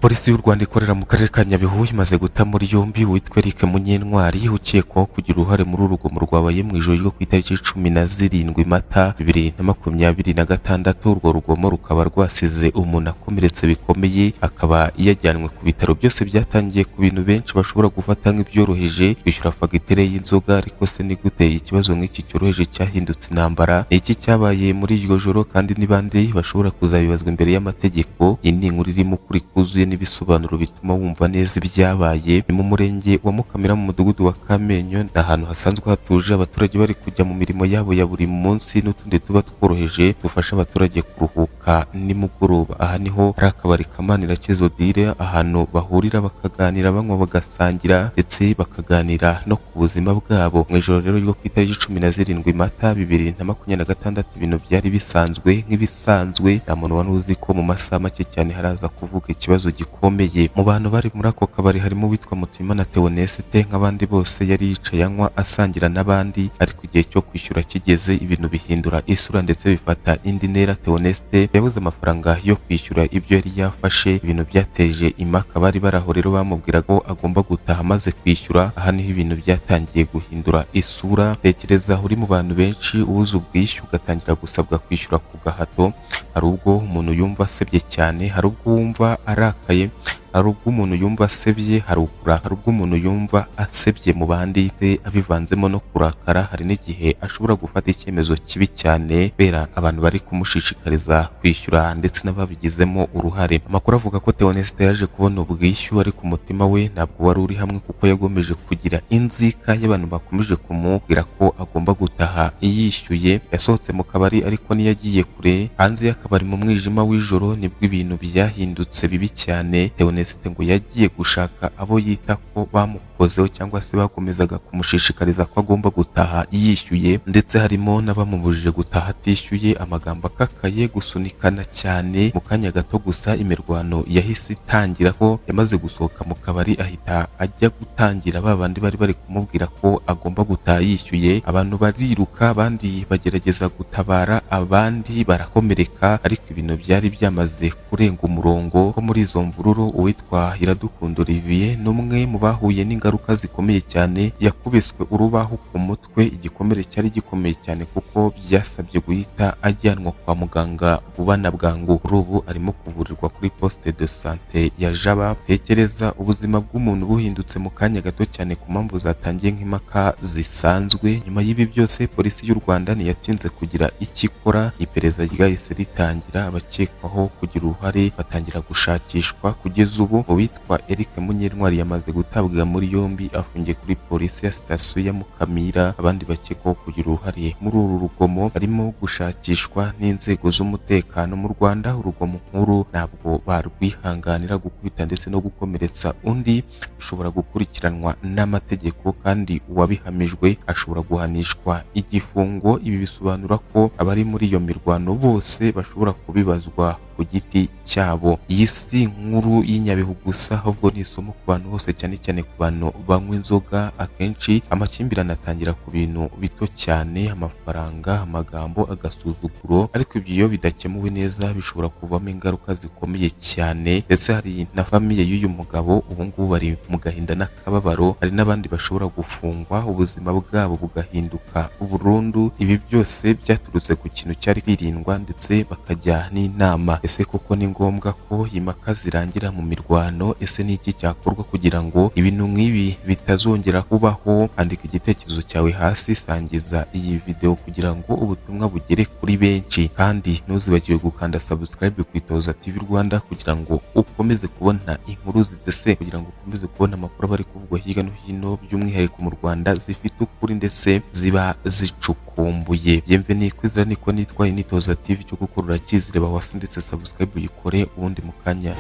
Polisi y'u Rwanda ikorera mu karere ka Nyabihu imaze guta muri yombi uwitwa Eric Munyentwari ukekwaho kugira uruhare muri uru rugomo rwabaye mu ijoro ryo ku itariki 17 Mata 2026. Urwo rugomo rukaba rwasize umuntu akomeretse bikomeye, akaba yajyanwe ku bitaro. Byose byatangiye ku bintu benshi bashobora gufata nk'ibyoroheje, kwishyura fagitire y'inzoga. Ariko se ni gute ikibazo nk'iki cyoroheje cyahindutse intambara? Ni iki cyabaye muri iryo joro, kandi ni bande bashobora kuzabibazwa imbere y'amategeko? Iyi ni inkuru irimo ukuri kuzuye n'ibisobanuro bituma wumva neza ibyabaye. Ni mu murenge wa Mukamira, mu mudugudu wa Kamenyo. Ni ahantu hasanzwe hatuje, abaturage bari kujya mu mirimo yabo ya buri munsi n'utundi tuba tworoheje dufasha abaturage kuruhuka nimugoroba. Aha niho hari akabari Kamanirakiza Odile, ahantu bahurira bakaganira, banywa, bagasangira, ndetse bakaganira no ku buzima bwabo. Mu ijoro rero ryo ku itariki 17 Mata 2026, ibintu byari bisanzwe nk'ibisanzwe. Nta muntu wari uzi ko mu masaha make cyane haraza kuvuka ikibazo gikomeye. Mu bantu bari muri ako kabari harimo uwitwa Mutuyimana Theoneste. Nk'abandi bose, yari yicaye anywa, asangira n'abandi, ariko igihe cyo kwishyura kigeze, ibintu bihindura isura ndetse bifata indi ntera. Theoneste yabuze amafaranga yo kwishyura ibyo yari yafashe, ibintu byateje impaka. Bari bari aho rero bamubwira ko agomba gutaha amaze kwishyura. Aha niho ibintu byatangiye guhindura isura. Tekereza uri mu bantu benshi, ubuze ubwishyu, ugatangira gusabwa kwishyura ku gahato. Hari ubwo umuntu yumva asebye cyane, hari ubwo wumva arakaye, hari ubwo umuntu yumva asebye, hari ubwo umuntu yumva asebye mu bandi abivanzemo no kurakara. Hari n'igihe ashobora gufata icyemezo kibi cyane kubera abantu bari kumushishikariza kwishyura ndetse n'ababigizemo uruhare. Amakuru avuga ko Theoneste yaje kubona ubwishyu, ariko umutima we ntabwo wari uri hamwe, kuko yagomeje kugira inzika y'abantu bakomeje kumubwira ko agomba gutaha yishyuye. Yasohotse mu kabari, ariko ntiyagiye kure. Hanze y'akabari, mu mwijima w'ijoro, nibwo ibintu byahindutse bibi cyane. Theoneste ngo yagiye gushaka abo yita ko bamukozeho cyangwa se bakomezaga kumushishikariza ko agomba gutaha yishyuye, ndetse harimo n'abamubujije gutaha atishyuye. Amagambo akakaye, gusunikana cyane. Mu kanya gato gusa imirwano yahise itangira. Ko yamaze gusohoka mu kabari, ahita ajya gutangira ba bandi bari bari kumubwira ko agomba gutaha yishyuye. Abantu bariruka, abandi bagerageza gutabara, abandi barakomereka, ariko ibintu byari byamaze kurenga umurongo. Ko muri izo mvururu, uwitwa Iradukunda Olivier ni umwe mu bahuye n'ingaruka zikomeye cyane. Yakubiswe urubaho ku mutwe, igikomere cyari gikomeye cyane kuko byasabye guhita ajyanwa kwa muganga vuba na bwangu. Kuri ubu arimo kuvurirwa kuri poste de santé ya Jaba. Tekereza ubuzima bw'umuntu buhindutse mu kanya gato cyane ku mpamvu zatangiye nk'impaka zisanzwe. Nyuma y'ibi byose, polisi y'u Rwanda ntiyatinze kugira icyo ikora. Iperereza ryahise ritangira, abakekwaho kugira uruhare batangira gushakishwa. Kugeza ubu uwitwa Eric Munyentwari yamaze gutabwa muri yombi, afungiye kuri polisi ya sitasiyo ya Mukamira. Abandi bakekwaho kugira uruhare muri uru rugomo barimo gushakishwa n'inzego z'umutekano. Mu Rwanda, urugomo nkuru ntabwo barwihanganira. Gukubita ndetse no gukomeretsa undi bishobora gukurikiranwa n'amategeko, kandi uwabihamijwe ashobora guhanishwa igifungo. Ibi bisobanura ko abari muri iyo mirwano bose bashobora kubibazwa ku giti cyabo. Iyi si inkuru y'Inyabihu gusa, ahubwo ni isomo ku bantu bose, cyane cyane ku bantu banywa inzoga. Akenshi amakimbirane atangira ku bintu bito cyane: amafaranga, amagambo, agasuzuguro, ariko ibyo iyo bidakemuwe neza bishobora kuvamo ingaruka zikomeye cyane. Ndetse hari na famille y'uyu mugabo ubu ngubu bari mu gahinda n'akababaro. Hari n'abandi bashobora gufungwa, ubuzima bwabo bugahinduka burundu. Ibi byose byaturutse ku kintu cyari kwirindwa ndetse bakajya n'inama. Ese koko ni ngombwa ko impaka zirangira mu mirwano? Ese ni iki cyakorwa kugira ngo ibintu nk'ibi bitazongera kubaho? Andika igitekerezo cyawe hasi, sangiza iyi video kugira ngo ubutumwa bugere kuri benshi, kandi ntuzibagirwe gukanda subscribe ku Itoza TV Rwanda kugira ngo ukomeze kubona inkuru zisese, kugira ngo ukomeze kubona amakuru aba ari kuvugwa hirya no hino, by'umwihariko mu Rwanda, zifite ukuri ndetse ziba zicukumbuye. Bienvenue kwizera niko nitwa Initoza TV, cyo gukora urakizireba wasi, ndetse subscribe uyikore, ubundi mu kanya.